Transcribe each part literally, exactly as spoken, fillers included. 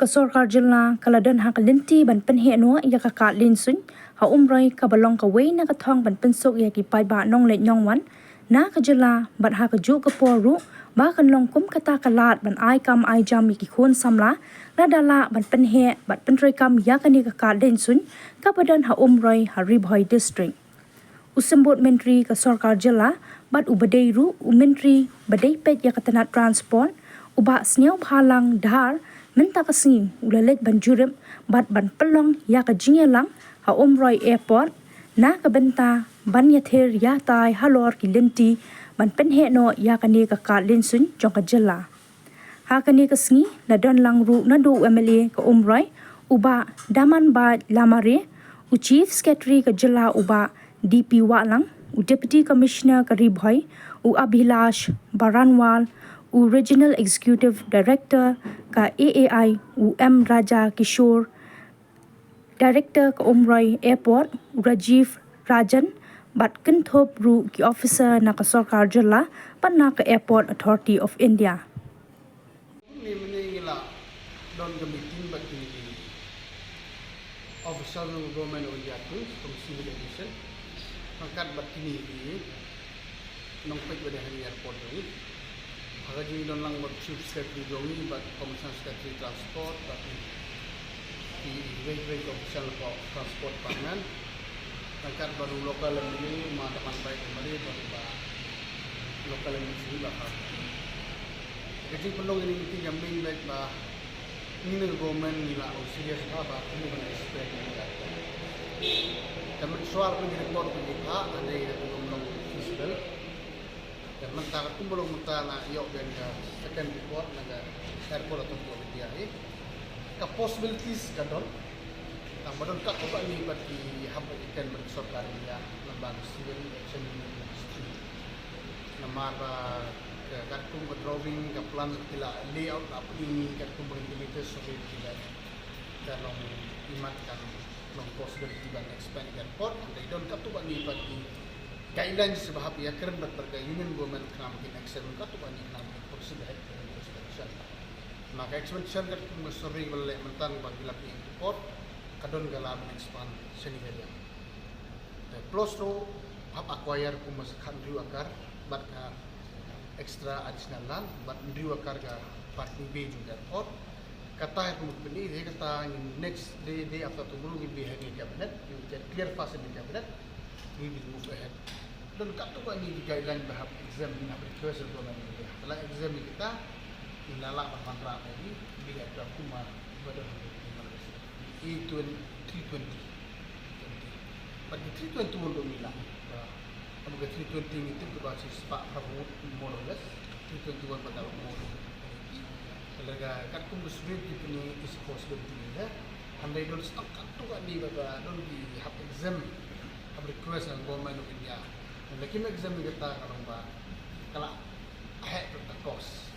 Ka sorkar jylla ka la don ha ka lynti ban pynheh noh ïa ka kad lieñsuiñ ha Umroi, kaba long kawei na ka thong ban pynsuk ïa ki paidbah nongleit nongwan na ka jylla, bad ha kajuh ka por ruh ba kan long kum kata ka lad ban ai kam ai jam ïa ki khun samla lada lah ban pynheh bad pyntreikam ïa kane ka kad lieñsuiñ kaba don ha Umroi, ha Ri Bhoi District. U Symbud Myntri ka sorkar jylla bad uba dei ruh u Myntri ba dei peit ïa ka tnat transport, u Bah Sniawbhalang Dhar, mynta ka sngi u la leit ban jurip bad ban pynlong ïa ka jingïalang ha Umroi Airport na ka bynta ban ïathir ïatai halor ki lynti ban pynheh noh ïa kane ka kad lieñsuiñ jong ka jylla. Ha kane ka sngi la don lang ruh naduh u M L A ka Umroi, u Bah Damanbait Lamare, u Chief Secretary ka jylla, u Bah D P Wahlang, u Deputy Commissioner ka Ri Bhoi, u Abhilash Baranwal, u Regional Executive Director ka A A I, u M Raja Kishore, Director ka Umroi Airport, u Rajiv Rajan, bad kynthup ruh ki officer na ka sorkar jylla bad na ka Airport Authority of India. Mynne mynne ngi la don ka meeting bad ki official jong ka Government of India, tu kum civil aviation, ryngkat bad kine ki nongpeit ba dei ha kane ka airport jong ngi. Ha ka jingdon lang bad Chief Secretary jong ngi bad Commissioner Secretary Transport bad ki, ki, ki, ki official of Transport Department, ryngkat bad u local M L A, u Ma Damanbait Lamare, bad u Bah local M L A, Bah Kharti. Ka jingpynlong ïa kane ka meeting ka main beit ba ngi na ka government ngi la ong serious bha ba kumno ban expand ïa ka. Te mynshuwa ba ngi report ba ngi phah, hynrei ka long feasible. Te mynta kumba long mynta nga ïoh biang ka second report na ka Airport Authority of India hi. Ka possibilities ka don. Tang ba don katto katne pat ki hap ban ïakhun bad ka sorkar India lyngba ka civil aviation ministry. Namar ba ka katkum ka drawing, ka plan ki la layout la pynlong katkum ba ka latest survey ki la, ka long imat kan long possibility ban expand ka airport. Hynrei don katto katne pat ki guidelines ba hap ïakren bad ka Union Government khnang ba kin accept katto katne khnang ba kin proceed ahead with the expansion. Ma ka expansion katkum ka survey ba la leh mynta ba ki la pynlong airport, ka don ka la ban expand shane ka liang. Te plus ruh hap acquire kumba sa khathynriew acre bad ka extra additional land bad hynriew acre ka parking bay jong ka airport. Kata hi kumba pynlong, te kata ngi next day, day after tomorrow ngi beh ha ka cabinet, ngi clear fast in the cabinet, we will move ahead. Don katto katne ki guideline ba hap exempt, ngi hap request ïa ka government, ba la exempt ïa kita, ngi la lah ban wanrah ïa ki, bad ïa ka kumba ba don ha ka A twenty, three twenty. Bad ki three twenty-one ruh ngi lah. Ba, ba ka three twenty ngi tip ba shi spah phra ngut more or less. Three twenty-one ba dang more or less. Lada katkum ka survey ki pynlong is possible to be there. Hynrei don stock katto katne ba, ba don ki hap exempt, hap request na Government of India. Lada kim exempt kata ka long ba ka la heh ka cost.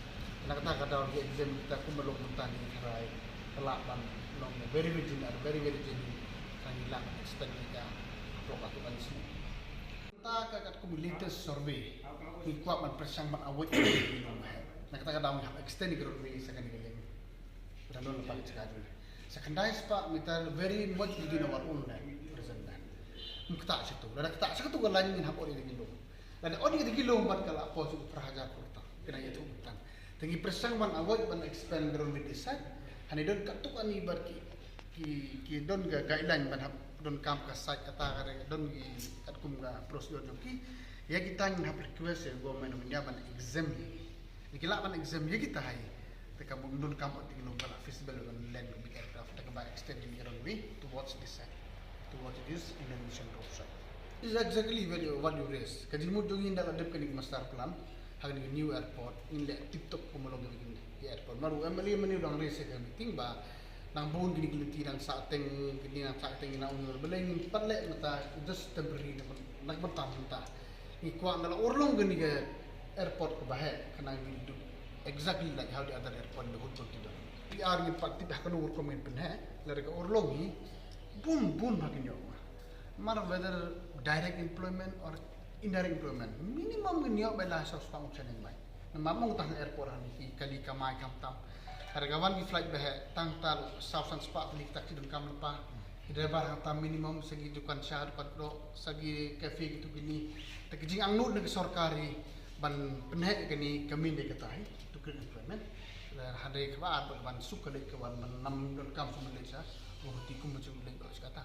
Na kata ka daw ki exempt kita kumba long mynta ngi tharai ka lah ban long very, very genuine, very, very genuine. Ka ngi lah ban expand ïa ka hapoh katto katne shnong. Mynta ka katkum latest survey ngi kwah ban pyrshang ban avoid ïa ka long ba heh. Na kata ka daw ngi hap extend ïa ka roadway sa kane ka liang. Ka long lypa ka jaka jong ngi. Sa khyndai spah meter, very much within our own land, present land. Ym ktah sha tu. Lada ktah sha tu ka line ngin hap ot ïa ka jingdum. Lada ot ïa ka jingdum bad ka la poi sha u phra hajar kurtam. Kane ïa tu tang. Te ngi pyrshang ban avoid ban expand ka roadway this side. Hynrei don katto katne bad ki, ki, ki don ka guideline ban hap donkam ka site kata ka re, don ki katkum ka procedure jong ki. Ïa kita ngin hap request ïa Government of India ban exempt ïa ki. Ïa ki lah ban exempt ïa kita hi. Te ka bym donkam ot ïa ki long ka la feasible ban land ka big aircraft, te kaba extend ïa ka runway towards this side, towards this Indian Mission road side. This is exactly where you, what you raise. Ka jingmut jong ngi ynda la dep kane ka master plan ha kane ka new airport, ngin leh tip top kumba long kane ka airport. Namar u M L A mynne u dang raise ha ka meeting ba nang bun kine ki lynti nang sah teng, kine nang sah teng, nang ong balei ngin pat leh mynta just temporary na ban, na ban tam mynta. Ngi kwah ynda la urlong kane ka airport kaba heh, khnang ngin do exactly like how the other airport in the whole country done. P R ngin pat tip ha kano rukom ngin pynheh, lada ka urlong hi, bun bun ha kin ïoh ma. Namar whether direct employment or indirect employment, minimum ngin ïoh ba la saw spah ngut shaneng bai. Namar ma tang airport hani ki kali kamai khamtam. Haba ka wan ki flight ba heh tang ta saw san spah tylli ki tak ki donkam lypa. Ki driver hangta minimum sa ki dukan sha, dukan kdoh, sa ki cafe kitu kini. Te ki jingangnud na ki sorkar hi ban pynheh kani ka mih dei kata hi, to create employment. Hynrei kaba ar ban suk ka leit ka wan ban nam donkam suk ban leit sha. Oh ti kum jong leit ba sha kata.